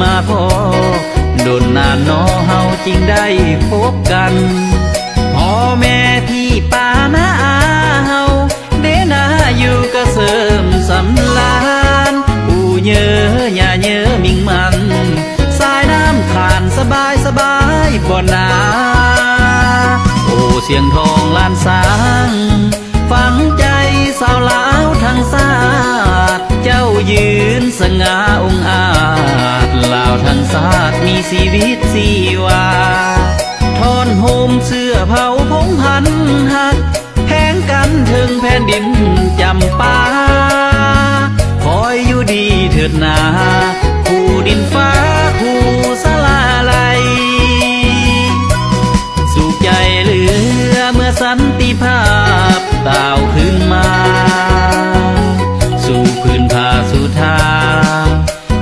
ມາພໍ້ ດົນນານໜໍເຮົາຈຶ່ງໄດ້ພົບກັນ. ພໍ່ແມ່ພີ່ປ້ານ້າອາເຮົາ ເດນາຢູ່ກະເສີມສຳລານ ປູ່ເຍີຍ່າເຍີມິ່ງມັນ ສາຍນ້ຳຂານສະບາຍສະບາຍບໍ່ນາ. ໂອ ຊຽງທອງລ້ານຊ້າງ ຝັງໃຈຊາວລາວທັງຊາດ ເຈົ້າຢືນສະຫງ່າອົງອາດ ລາວທັງຊາດມີຊີວິດຊີວາ ທ້ອນໂຮມເຊື້ອເຜົ່າພົງພັນຮັກ ແພງກັນເທິງແຜ່ນດິນຈຳປາ ຂໍໃຫ້ຢູ່ດີເທີດນາ ຄູ່ດິນຟ້າຄູ່ສາລາໄລ ສຸກໃຈເຫຼືອເມື່ອສັນຕິພາບຕ່າວຄືນມາ ສູ່ພື້ນຜາສຸທາ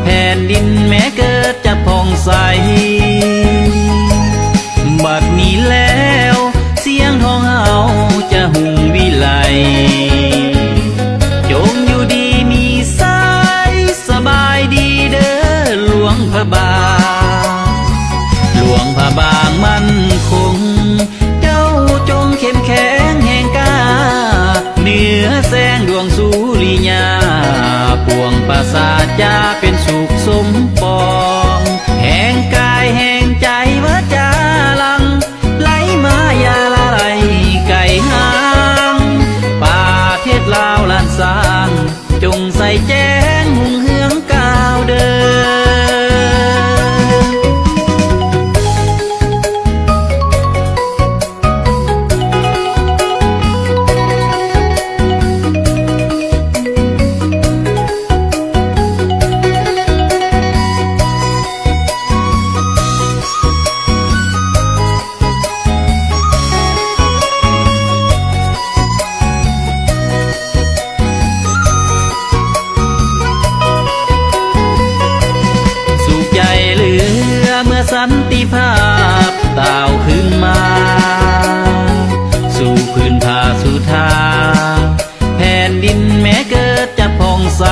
ແຜ່ນດິນແມ່ເກີດຈະຜ່ອງໃສ ບັດນີ້ແລ້ວ ຊຽງທອງເຮົາຈະຮຸ່ງວິໄລ ຈົ່ງຢູ່ດີມີໄຊ ສະບາຍດີເດີຫຼວງພະບາງ ຫຼວງພະບາງໝັ້ນຄົງ ເຈົ້າຈົ່ງເຂັ້ມແຂງແຮງກ້າ ເໜືອແສງດວງສຸລິຍາ ປວງປາສາດຈະເປັນສຸກສົມປອງ ແຮງກາຍແຮງໃຈວາຈາຫຼັ່ງ ໄຫຼມາຢ່າລະໄຫຼໄກຫ່າງ ປະເທດລາວລ້ານຊ້າງ ຈົ່ງໃສແຈ້ງຮຸ່ງເຮືອງກ້າວເດີ. ສຸກໃຈເຫຼືອເມື່ອສັນຕິພາບຕ່າວຄືນມາ ສູ່ພື້ນຜາສຸທາ ແຜ່ນດິນແມ່ເກີດຈະຜ່ອງໃສ